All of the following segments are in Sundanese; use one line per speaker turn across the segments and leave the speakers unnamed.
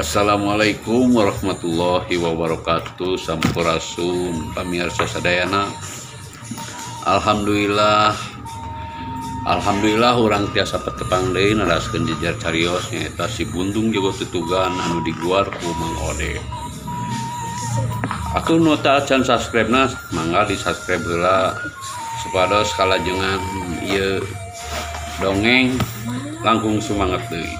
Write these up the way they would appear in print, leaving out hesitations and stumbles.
Assalamualaikum warahmatullahi wabarakatuh. Sampurasun pamirsa sadayana. Alhamdulillah, alhamdulillah urang tiasa patepang deui naraskeun jejer carios nyaeta si Buntung Jago Tutugan anu diguar ku Mang Ode. Atuh nu teu acan subscribe na mangga di subscribe heula supados kalajengan ieu dongeng langkung semangat deui.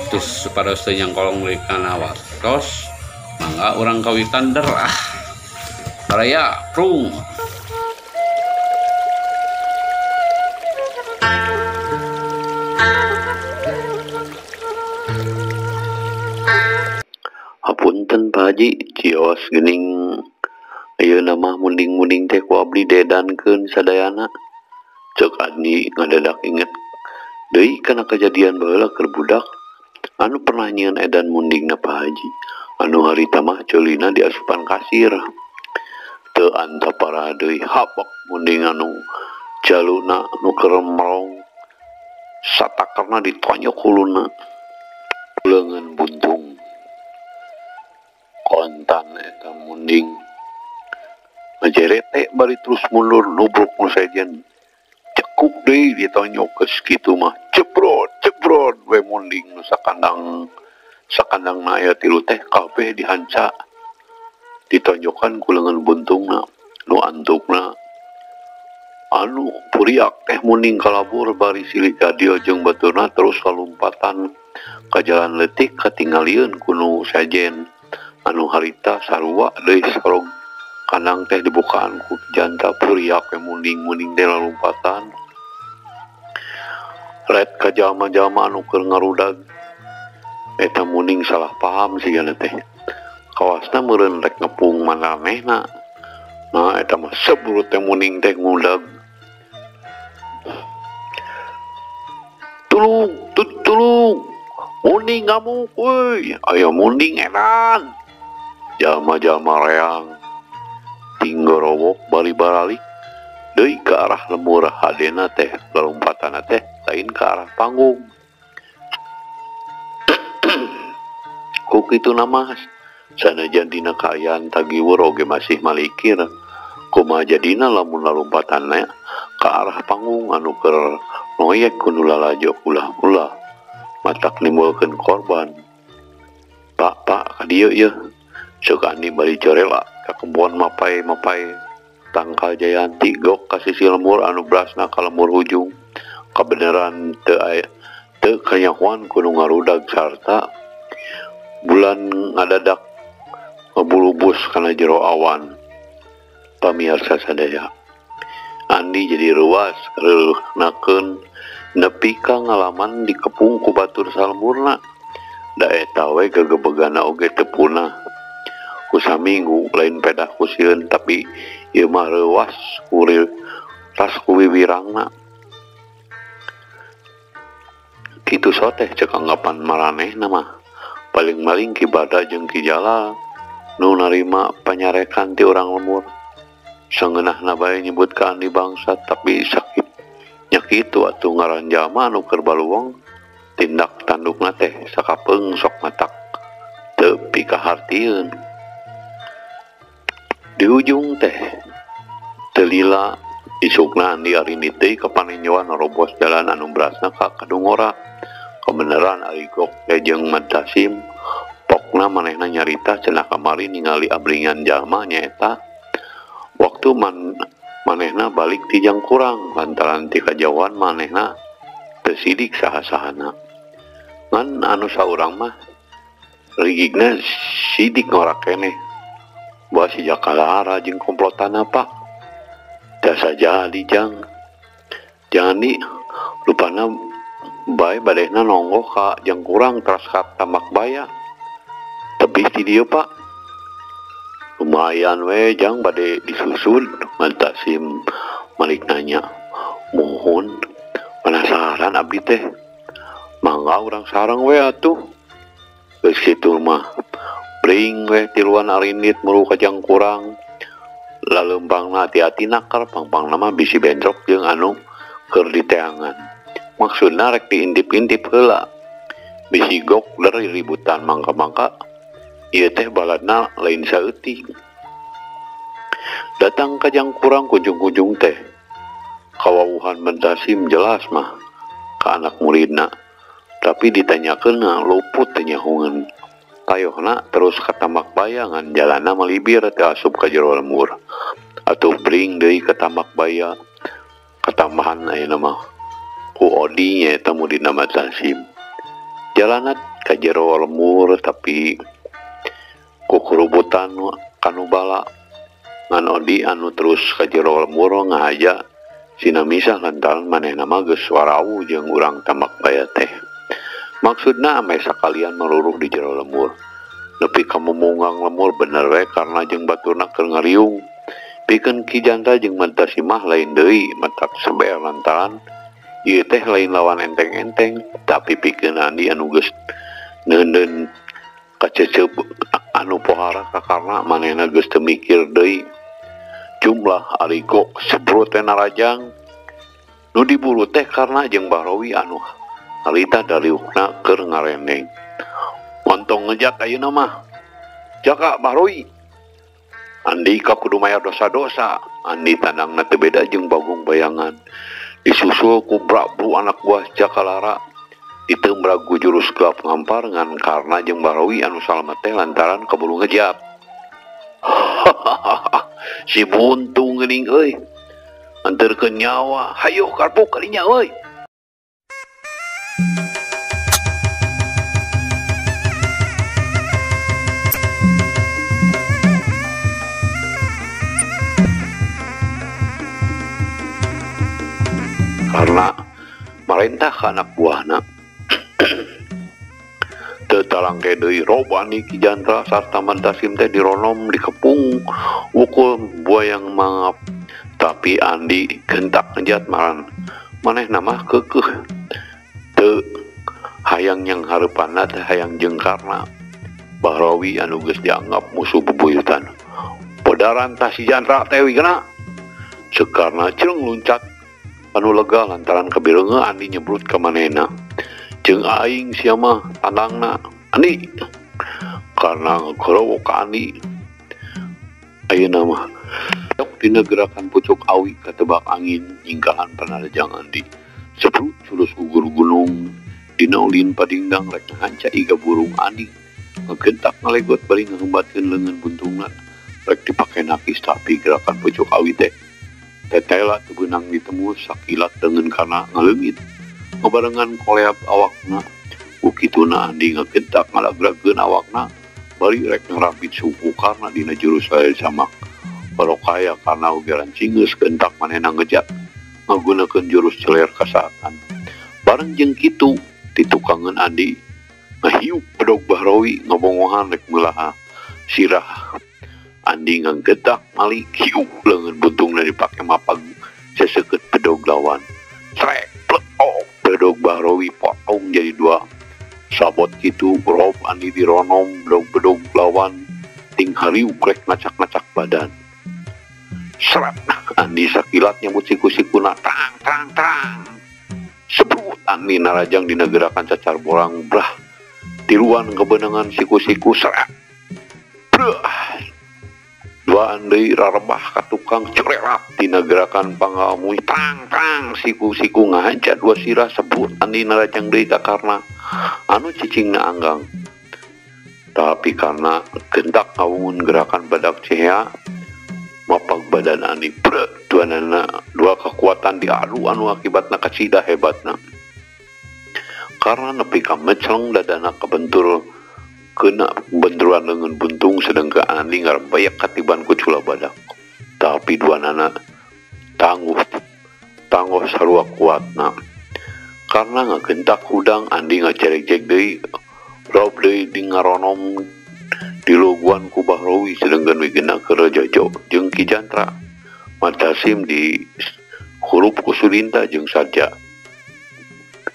Terus supados teu nyangkolong deui kana waktos mangga urang kawitan derah. Baraya prung.
Hapunten Pak Haji, cios geuning ayeuna mah munding-munding teh ku abdi dedankeun sadayana. Ceuk Andi ngadadak inget deui kana kejadian baheula keur budak anu pernah nyieun edan mundingna Pak Haji. Anu harita mah ceulina diasupan kasir. Teu antapara deui hapok munding anu jaluna nu keur merong satakerna ditonyok huluna. Leungeun buntung kontan eta munding ngajerete bari terus mundur nubruk nu sejen cekuk deui ditonyok geus kitu mah cebrot cebrot we munding nu sakandang sakandangna aya tilu teh kabeh dihanca ditonjokan ku leungeun buntungna nu antukna anu puriak teh munding kalabur bari silih gadio jeung baturna terus kalumpatan ka jalan leutik katingalieun ku nu sejen anu harita sarua deui sorog kandang teh dibukaan ku janta puriak we munding-munding teh lalumpatan ret ka jalma-jalma anu keur ngarudag eta munding salah paham sigana teh kawasna meureun rek ngepung mananehna. Nah eta mah sebrut teh munding teh ngudag tulung tulung munding ngamuk euy aya munding edan. Jalma-jalma reang tinggorowok bari baralik deui ka arah lembur hadena teh lalompatana teh lain ka arah panggung. Ku kitu mah sanajan dina kaayaan tagiwur oge masih malikir kumaha jadina lamun lalompatanna ka arah panggung anu keur noyek ku nu lalajo ulah-ulah matak nimbulkeun korban. Pak pak ka dieu yeuh. Ceuk Andi bari corela ka kebon mapai-mapai tangkal jayanti gok ka sisi lembur anu brasna ka lembur hujung. Kabeneran teu aya teu kanyahoan ku nu ngarudag sarta bulan ngadadak ngebulubus kana jero awan. Pamiarsa sadaya Andi jadi ruas reuleuhnakeun nepi ka ngalaman dikepung ku batur salemburna. Da eta we gegebegana oge teu punah. Ku saminggu lain pedah ku sieun tapi ieu mah reuas kurir tas ku wiwirangna. Kitu soteh ceuk anggapan maranehna mah paling-maling Ki Bada jeung Ki Jala nu narima panyarekan ti urang lembur. Sangeunahna bae nyebut ka Andi bangsat tapi sakit nya kitu atuh ngaran jalma anu keur baluweng tindak tandukna teh sakapeung sok matak teu pikahartieun. Di ujung teh teu lila isukna Andi arinit deui ka paninjoan nerobos jalan anu brasna ka Kadungora. Kabeneran ari gok teh jeung Mad Tasim pokna manehna nyarita cenah kamari ningali abringan jalma nyaeta waktu manehna balik ti Jangkurang lantaran ti kajauhan manehna teu sidik saha-sahana. Ngan anu saurang mah rigigna sidik ngorak keneh. Bahwa si Jakalahara jeung komplotan apa jasa jadi jang jangan di lupana bae badehna nonggoh ka Jangkurang teras ka Tambak Baya tebih ti dieu Pak lumayan we jang bade disusun Mad Tasim malik nanya mohon penasaran abdi teh mangga urang sareng we atuh geus kitu mah bring we tiluan arindit muru ka Jangkurang laleumpangna hati-hati nakar pangpangna mah bisi bentrok jeung anu keur diteangan maksudna rek diintip-intip heula Bisi gok dari ributan mangka-mangka ieu teh baladna lain saeutik. Datang ka jangkurang kujung-kujung teh kawawuhan Mentasim jelas mah ka anak muridna, tapi ditanyakeunna luput teu nyahungeun. Tayohna terus ka tambak baya ngan jalanna malibir teu asup ka jero lembur. Atuh bring deui ka tambak baya katambahan ayeuna mah ku Odi nyaeta muridna Mentasim. Jalanna ka jero lembur tapi ku kurubutan kanu bala ngan Odi anu terus ka jero lembur ngahaja sina misah lantaran manehna mah geus warawu jeung urang tambak baya teh. Maksudna ameh sakalian meluruh di jero lembur. Nepi ka mumunggang lemur bener we karena jeung baturna keur ngariung. Pikeun Ki Jantra jeung Mentasim mah lain deui matak seber lantaran ieu teh lain lawan enteng-enteng, tapi pikeun Andi anu geus neundeun kaceceup anu pohara ka karna manehna geus teu mikir deui. Jumlah ari gok sebrut teh narajang nu diburu teh karna jeung Bahrawi anu harita daliukna keur ngarendeng. Montong ngejat ayeuna mah. Jaka Bahrawi. Andika kudu mayar dosa-dosa. Andi tandangna teu beda jeung Bagong bayangan. Disusul ku Prabu anak buah Jakalara. Ditembrak ku jurus gelap ngampar ngan karna jeung Bahrawi anu salamet teh lantaran keburu ngejap. Si buntung geuning euy. Anterkeun nyawa, hayo karpuk kalinya euy. Karena marentah ka anak buahna teu talangke deui robani Ki Jantra sarta Mentasim teh dironom dikepung wukul buayang mangap, tapi Andi gentak ngejat maran manehna mah keukeuh teu hayang yang hareupanna teh hayang jeung Karna. Bahrawi anu geus dianggap musuh bebuyutan. Podaran tah si Jantra teh wigna. Ceuk Karna ceung luncat anu lega lantaran kabireungeun Andi nyebrut ka manehna. Jeung aing sia mah tandangna Andi. Karna ngagorowok ka Andi. Ayeuna mah sok dina gerakan pucuk awi katebak angin nyingkahan panarajang Andi. Sebrut culus gugur gunung dina ulin padingdang rek ngahanca iga burung Andi. Ngagentak ngalegot bari ngahembatkeun leungeun buntungna rek dipake nakis, tapi gerakan pucuk awi teh tetela teu beunang ditemu sakilat leungeun kana ngaleungit ngabarengan koleap awakna. Ku kituna Andi ngagentak ngalagrageun awakna bari rek ngarapit suku karna dina jurus lain samak. Barokaya karna oge rancingeus gentak manehna ngejat ngagunakeun jurus celer kasaatan. Bareng jeung kitu ditukangeun Andi ngahiup bedog Bahrawi ngabongohan rek meulaha sirah. Andi ngagetak malik hiup leungeun buntungna dipake mapag seseukeut bedog lawan. Trek pleok bedog Bahrawi potong jadi dua. Sabot kitu rob Andi dironom bedog-bedog lawan ting hariuk rek ngacak-ngacak badan. Serat Andi sakilat nyebut siku-sikuna tang tang tang. Sebrut Andi narajang dina gerakan cacar borang brah. Tiluan kebenangan siku-siku serat. Brah. Duaan deui rarebah ka tukang cererat dina gerakan pangamuy tang tang siku-siku ngahanca dua sirah. Sebut Andi narajang deui ka Karna anu cicingna anggang. Tapi karena gentak ngawungun gerakan badak cehea mapag badan Andi brek duanana dua kekuatan diadu anu akibatna kacida hebatna. Karena nepi ka meceleng dadana kabentur kena benturan leungeun buntung, sedangkan Andi ngarebayak katiban ku cula badak. Tapi duanana tangguh tangguh sarua kuatna. Karena ngagentak hudang Andi ngacerek-jek deui rob deui di ngaronom diluguan ku Bahrawi, sedangkan wigena keur jojo jeung Ki Jantra. Mentasim di hurup ku Sudinta jeung Sarja.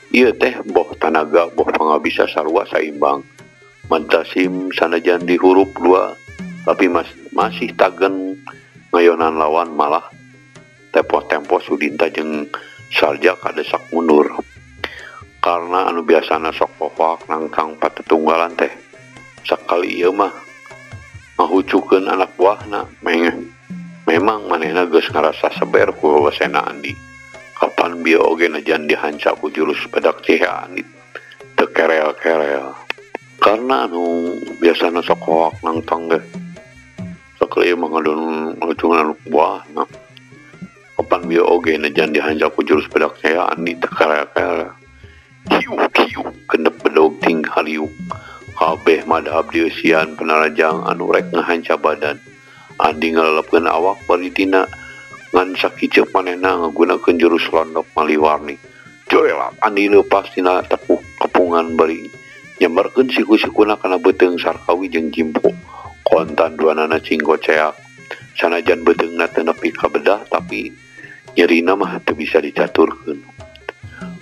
Ieu teh boh tanaga boh pangabisa sarua saimbang. Mentasim sanajan dihurup dua tapi masih tagen ngayonan lawan, malah tempo-tempo Sudinta jeung Sarja kadesak mundur. Karena anu biasana sok pohoak nangtang patetunggalan teh sakali ieu mah ngahucukeun anak buahna. Memang manehna geus ngarasa seber ku wawasena Andi. Kapan bieu oge najan dihanca ku jurus bedak ciha Andi teu kerel-kerel. Karena anu biasana sok hoak nangtang teh sakali ieu mah ngahucukeun anak buahna. Kapan bieu oge najan dihanca ku jurus bedak ciha Andi teu kerel-kerel. Hiu-hiu kendep bedog ting haliuk. Kabeh madhab dieusian penarajang anu rek ngahanca badan. Andi ngalelepkeun awak bari tina ngan sakiceup manehna ngagunakeun jurus londok maliwarni. Joelak Andi leupas tina tepuk kepungan bari nyambarkeun siku-sikuna kana beuteung Sarkawi jeung Jimpo. Kontan duanana cinggo ceak. Sanajan beuteungna teu nepi ka bedah tapi nyerina mah teu bisa dicaturkeun.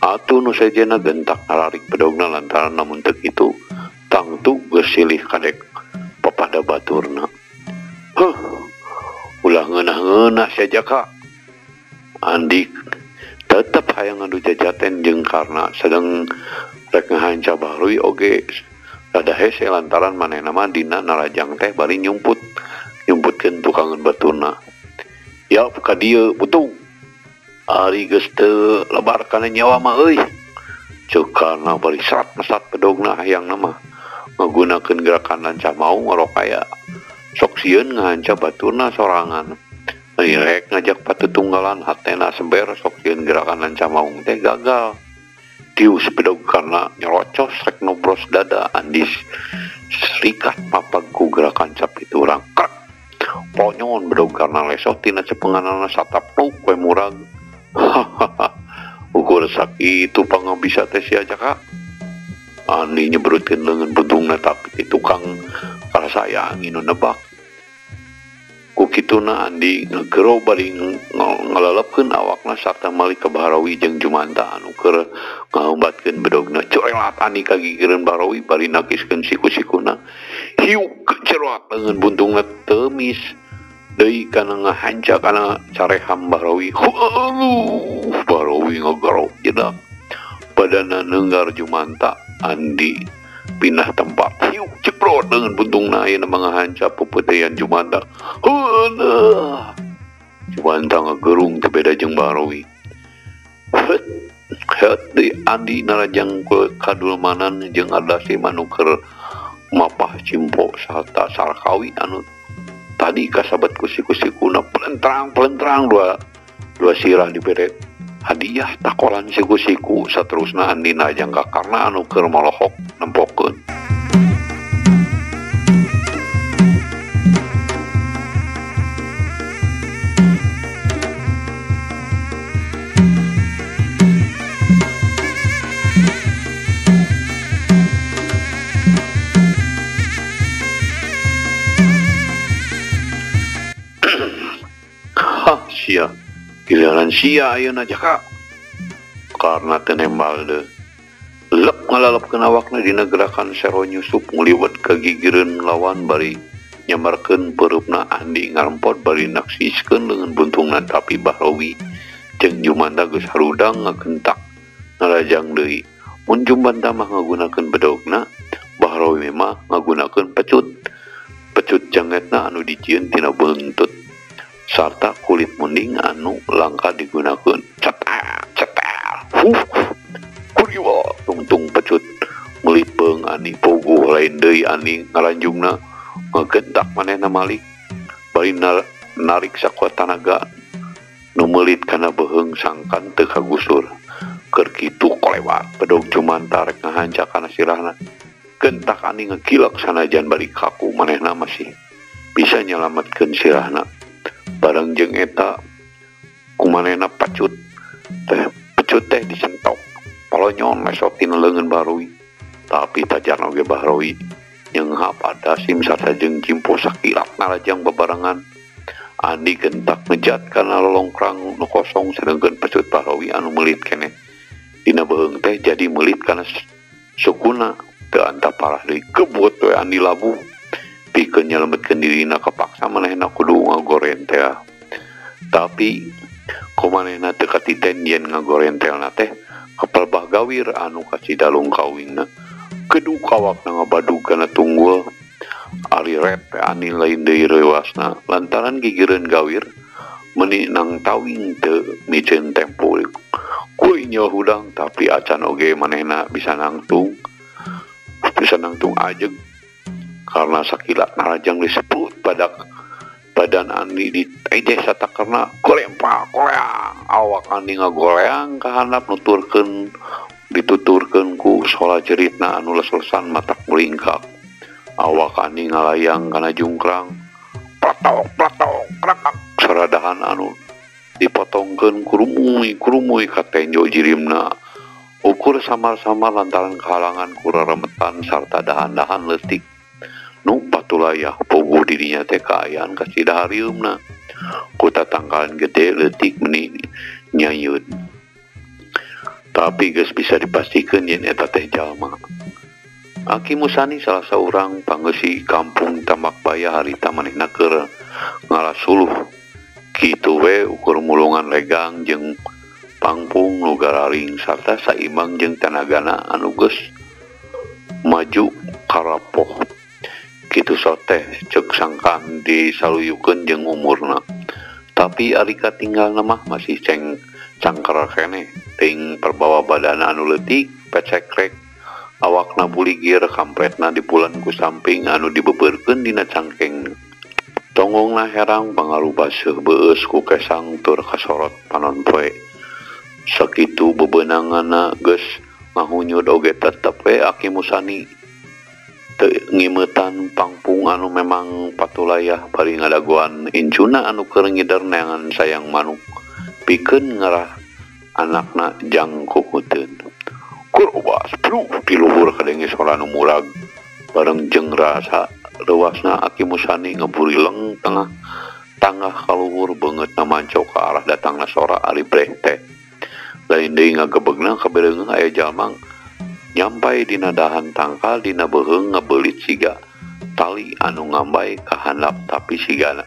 Atuh nu sejenna gentak ngararik bedogna lantaran namun teu kitu tangtu geus silih kadek papada baturna. Huh, ulah ngeunah-ngeunah sia Jaka. Andi tetep hayang ngadu jajaten jeung Karna sedeng rek ngahanca Bahrawi oge rada hese lantaran manehna mah dina narajang teh bari nyumputkeun tukangan baturna. Ya ka dieu putung. Ari geus teu lebar kana nyawa mah euy. Ceuk Karna bari serat mesat bedogna hayangna mah ngagunakeun gerakan lancah maung ngorok aya. Sok sieun ngahanca baturna sorangan. Rek ngajak patutunggalan hatena seber sok sieun gerakan lancah maung teh gagal. Tius bedog Karna nyerocos rek nobros dada Andi serikat mapag ku gerakan capiturang. Krek. Ponyon bedog Karna lesot tina cepenganana satap nuk we murag. Hahaha, ukur sakitu pangabisa teh sia Jaka. Andi nyebrutkeun leungeun buntungna tapi ti tukang karasaya angin nu nebak. Ku kituna Andi ngegero bari ngalelepkeun awakna sarta malik ka Bahrawi jeung Jumanta anu keur ngahumbatkeun bedogna. Corelat Andi kagigireun Bahrawi bari nakiskeun siku-sikuna. Hiuk ceroak leungeun buntungna teumis deui kana ngahanca kana careham Bahrawi. Aduh, Bahrawi ngegero jedak. Badana neunggar Jumanta. Andi pindah tempat. Hiuk ceprot dengan buntungna ayeuna mah ngahanca peupeuteuyan Jumanta. Heueuh. Jumanta ngagerung teu beda jeung Bahrawi. Het het deui Andi narajang kadulmanan jeung Ardasi anu keur mapah Cimpo sarta Sarkawi anu tadi kasabat ku siku-sikuna pelentrang-pelentrang dua sirah diberet hadiah takolan siku-siku. Saterusna Andi najang ka Karna anu keur molohok nempokeun. Hah, sia giliran sia ayeuna Jaka. Karna teu nembal deui. Lep ngalalepkeun awakna dina gerakan sero nyusup nguliwet ka gigireun lawan bari nyamarkeun pereupna. Andi ngarempot bari naksiskeun leungeun buntungna tapi Bahrawi jeung Jumanta geus harudang ngagentak narajang deui. Mun Jumanta mah ngagunakeun bedogna, Bahrawi mah ngagunakeun pecut. Pecut jangetna anu dijieun tina buntut sarta kulit munding anu langka digunakeun. Cetel cetel huh kuriwa tungtung pecut melipeung Andi puguh lain deui. Andi ngalanjungna ngagentak manehna malik bari narik sakuat tanaga nu meulit kana beuheung sangkan teu kagusur. Keur kitu kolewat bedog Jumanta rek ngahanca kana sirahna. Gentak Andi ngegilak sanajan bari kaku manehna masih bisa nyalametkeun sirahna. Bareng jeung eta kumanehna pecut teh disentok palonyon lesotin leungeun Bahrawi. Tapi tajarna oge Bahrawi nyenghap ada sim sarta jeung Jimpo sakilat narajang babarengan. Andi gentak ngejat kana lolongkrang nu kosong sedengkeun pecut Bahrawi anu meulit keneh dina beuheung teh jadi meulit kana sukuna. Teu anta parah deui gebut we Andi labuh pikeun nyelametkeun dirina kepaksa manehna kudu ngagorentel. Tapi kumanehna teu katiten yen ngagorentelna teh Kapalbah gawir anu kacida lungkawingna. Keduk awakna ngabadug kana tunggul. Ari rep Ani lain deui reuasna lantaran gigireun gawir meuni nang tawing teu miceun tempo. Ku inyo hudang tapi acan oge manehna bisa nangtung ajeg karena sakilat narajang disebut badak badan Andi ditejeh satakerna golempak goleang awak Andi ngagoleang kahandap nuturkeun dituturkeun ku sola jeritna anu les-lesan matak melingkak. Awak Andi ngalayang kana jungkrang platok platok krakak saradahan anu dipotongkeun kurumuy ka tenjo jirimna ukur samar-samar lantaran kahalangan ku reremetan sarta dahan-dahan leutik nu patulayah puguh dirinya teh kaayaan kacida harieumna ku tatangkalan gede leutik meuni nyayun. Tapi geus bisa dipastikeun yen eta teh jalma. Aki Musani salah saurang pangeusi kampung Tambak Baya harita manehna keur ngalasuluh. Kitu we ukur mulungan legang jeung pangpung nu gararing sarta saimbang jeung tanagana anu geus maju karapoh. Kitu soteh ceuk sangkaan disaluyukeun jeung umurna. Tapi ari katinggalna mah masih ceng cangker keneh ting perbawa badana anu leutik pecekrek awakna buligir kampretna dipulan ku samping anu dibeberkeun dina cangkeng. Tonggongna herang pangaruh baseuh beueus ku kesang tur kasorot panon poe. Sakitu bebenanganna geus ngahunyud oge tetep we Aki Musani teu ngimetan pangpung anu memang patulayah bari ngadagoan incuna anu keur ngider neangan sayang manuk pikeun ngerah anakna jang kukuteun. Kurubas plu di luhur kadenge sora nu murag bareng jeung rasa reuasna Aki Musani ngeburileng tengah tangah kaluhur beungeutna manco ka arah datangna sora ari breh teh. Lain deui ngagebegna kabereungeuh aya jalma nyampai dina dahan tangkal dina beuheung ngabeulit siga tali anu ngambay ka handap tapi sigana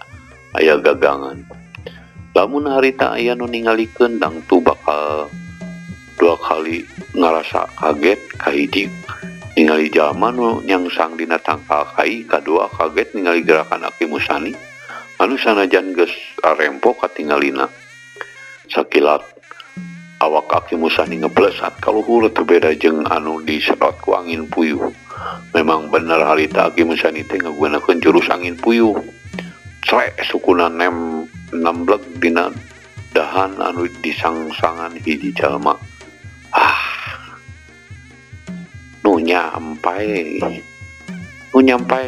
aya gagangan. Lamun harita aya nu ningalikeun dangtu bakal dua kali ngarasa kaget. Kahiji ningali jalma nu nyangsang dina tangkal kai, kadua kaget ningali gerakan Aki Musani anu sanajan geus arempo katingalina. Sakilat awak Aki Musani ngeblesat kaluhur teu beda jeung anu disedot ku angin puyuh. Memang bener harita Aki Musani teh ngagunakeun jurus angin puyuh. Clek sukuna nem nambleg dina dahan anu disangsangan hiji jalma. Ah, nu nyampai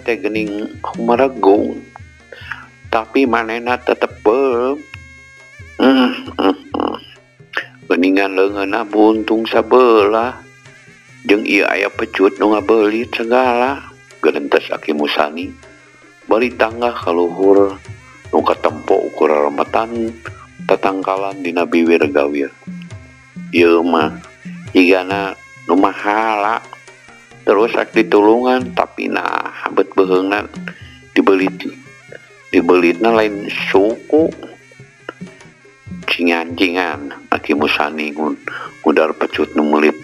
teh geuning humaregung tapi manehna tetep beureum. Geuningan leungeunna buntung sabelah jeung ieu aya pecut nu ngabeulit segala. Gerentes Aki Musani bari tangga kaluhur nu katempo ukur remetan tatangkalan dina biwir gawir. Ieu mah jigana nu mahala terus rek ditulungan tapi nah bet beuheungna dibelitna lain suku. Cingan-cingan Aki Musani ngudar pecut nu meulit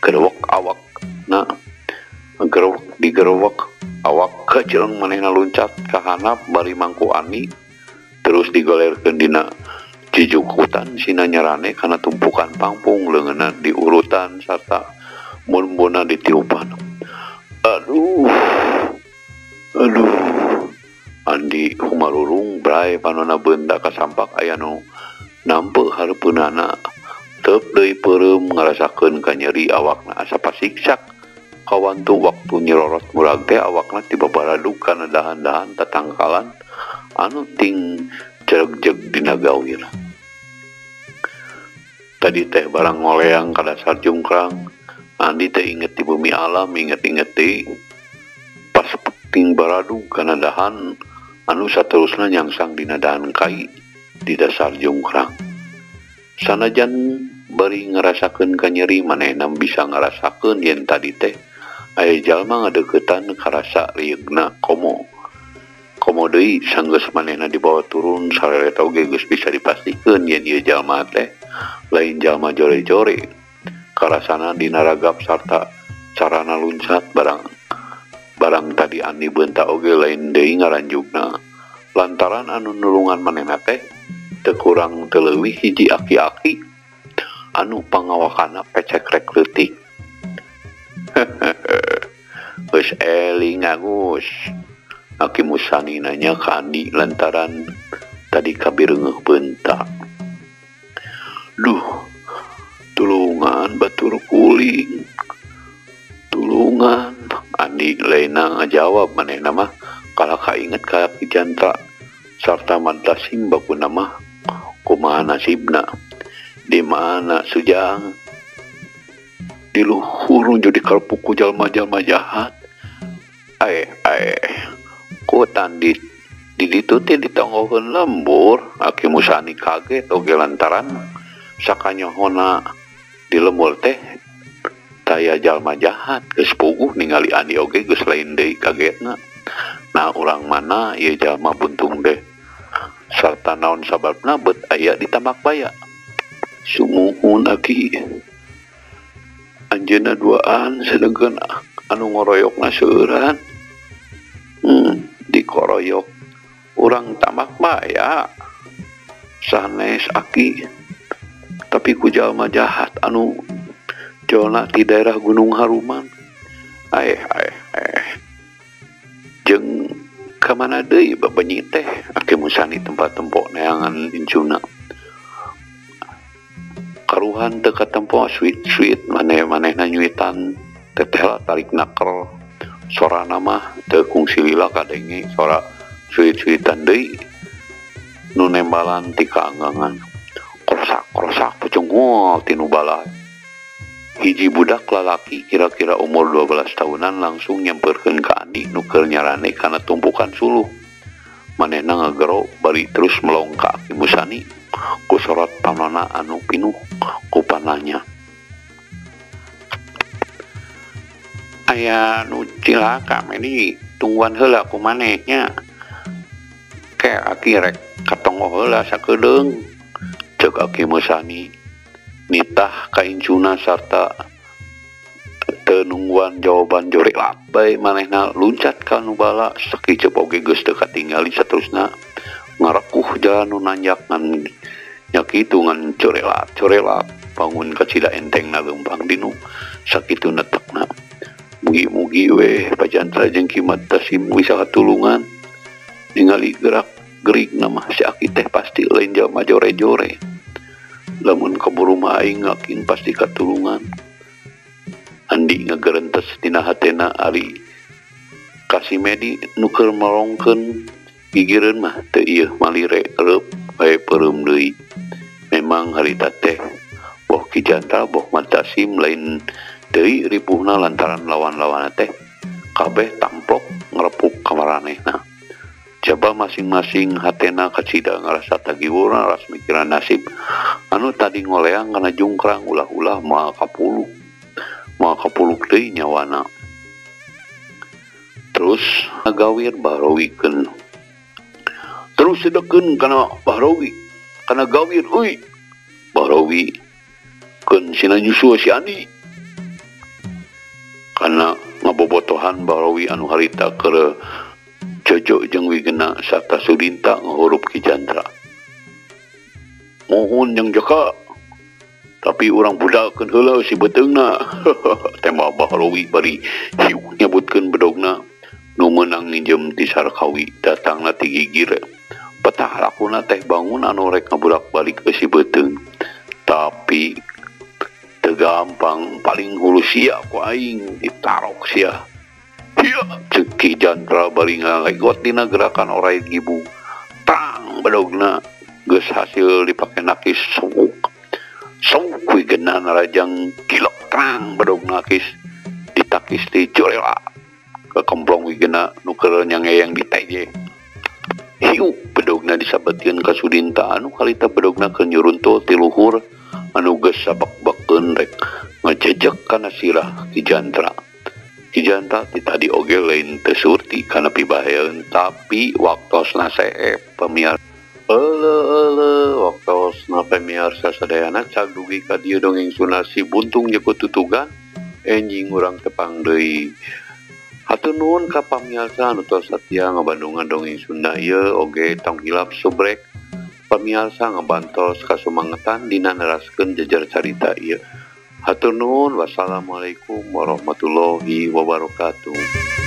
gerewek awak na gerewek digerewek awak kejeleng manehna luncat ka handap bari mangku Ani terus digolerkeun dina jijukutan sina nyarane kana tumpukan pangpung leungeunna diurutan sarta mun-munna ditiupan. Aduh aduh Andi humarurung bray panona beunta kasampak aya nu nampe hareupeunana teup deui peureum ngarasakeun kanyeri awakna asa pasiksak. Kawantu waktu nyirorot murag teh awakna tiba baradug kana dahan-dahan tatangkalan anu ting jeregjeg dina gawir. Tadi teh barang ngoleang ka dasar jungkrang, Andi teh inget di bumi alam, inget-inget deui pas ting baradug kana dahan anu saterusna nyangsang dina dahan kai di dasar jungkrang. Sanajan bari ngarasakeun kanyeri manehna bisa ngarasakeun yen tadi teh aya jalma ngadeukeutan karasa rieugna komo. Komo deui sanggeus manehna dibawa turun sarereta oge geus bisa dipastikeun yen ieu jalma teh lain jalma jore-jore. Karasana dina ragap sarta carana luncat barang tadi Andi beunta oge lain deui ngaranjugna. Lantaran anu nulungan manehna teh teu kurang teu leuwih hiji aki-aki anu pangawakana pecek rek leutik. Geus eling Agus. Aki Musani nanya ka Andi lantaran tadi kabireungeuh beunta. Duh, tulungan batur kuling. Tulungan. Andi lainna ngajawab manehna mah kalah kainget ka Ki Jantra sarta Madtasim bakuna mah kumaha nasibna. Di mana Sujang? Di luhur nuju dikerpuk ku jalma-jalma jahat. Ku tandi di ditu teh ditonggoheun lembur. Aki Musani kaget oge lantaran sakanyohona di lembur teh taya jalma jahat. Geus puguh ningali Andi oge geus lain deui kagetna. Nah urang mana ieu jalma buntung deh sarta naon sababna beut aya di tambak baya. Sumuhun aki anjeunna duaan sedengkeun anu ngoroyokna seueuran. Dikoroyok urang tambak baya sanes aki tapi ku jalma jahat anu jolna di daerah Gunung Haruman. Jeung ka mana deui babenyi teh? Aki Musani tempat tempo neangan incuna. Karuhan teu katempo suit-suit maneh-manehna nyuitan teteh tarik naker. Sorana mah teu kungsi lila kadenge sora suit-suitan deui nu nembalan ti kaanggangan. Krosak-krosak pucung tinu balai. Hiji budak lalaki kira-kira umur 12 tahunan langsung nyamperkeun ka Andi nu keur nyarane kana tumpukan suluh. Manehna ngagero bari terus melong ka Aki Musani ku sorot panona anu pinuh ku panahnya. Aya nu cilaka meni tungguan heula ku maneh nya. Ke aki rek katonggo heula sakedeung ceuk Aki Musani. Nitah ka incuna sarta teu nungguan jawaban jore bae manehna luncat ka nu bala sakiceup oge geus teu katingali saterusna ngarekuh jalan nu nanjak ngan nya kitu ngan corelat bangun kacida entengna leumpang dinu sakitu netekna. Mugi-mugi weh Pajantra jeung Ki Madtasim bisa katulungan. Ningali gerak gerikna mah si aki teh pasti lain jalma jore-jore. Lamun kaburu mah aing yakin pasti katulungan. Andi ngagerentes dina hatena ari Kasimedi nu keur melongkeun gigireun mah teu ieu malire reup bae peureum deui. Memang harita teh boh Ki Jantra boh Madtasim lain deui ripuhna lantaran lawan-lawanna teh kabeh tamplok ngrepuk ka maranehna. Coba masing-masing hatena kacida ngarasa tagiwurna ras mikiran nasib anu tadi ngoleang kana jungkrang ulah-ulah moal kapuluk deui nyawana. Terus ngagawir Bahrowikeun terus sedekeun kana Bahrowi kana gawir euy Bahrowi keun sina nyusul si Andi kana ngabobotohan Bahrowi anu harita keur Jojo jeung Wigena sarta Sudinta ngahurup Ki Jantra. Mohon jeung Jaka tapi urang budakeun heula si beuteungna. Tembak Bahrowi bari hiuk nyebutkeun bedogna nu meunang nginjem ti Sarkawi datangna ti gigir. Petah lakuna teh bangun anu rek ngabudak balik ke si beuteung. Tapi teu gampang paling hulu sia ku aing ditarok sia. Ceuk Ki Jantra bari ngalegot dina gerakan orai gibu. Tang bedogna geus hasil dipake nakis sewuk. Sewuk wigena narajang kilok trang bedog nakis ditakis di curela. Kekemplong wigena nu keur nyangeyang di TJ. Hiuk bedogna disabetkeun ka Sudinta anu kalita bedogna keur nyuruntul ti luhur anu geus sabak-bakeun rek ngajejek kana sirah Ki Jantra. Ki Jantra ti tadi oge lain teu surti kana pibaheun tapi waktosna seep pamiar. Euleuh waktosna pamiarsa sadayana cag dugi ka dieu dongeng Sunda Si Buntung Jeupeut Tutugan enjing urang tepang deui. Hatur nuhun ka pamiarsa anu tos satia ngabandungan dongeng Sunda ieu oge tong hilap subrek pamiarsa ngabantos kasumangetan dina neraskeun jejer carita ieu. Hatur nuhun, wassalamualaikum warahmatullahi wabarakatuh.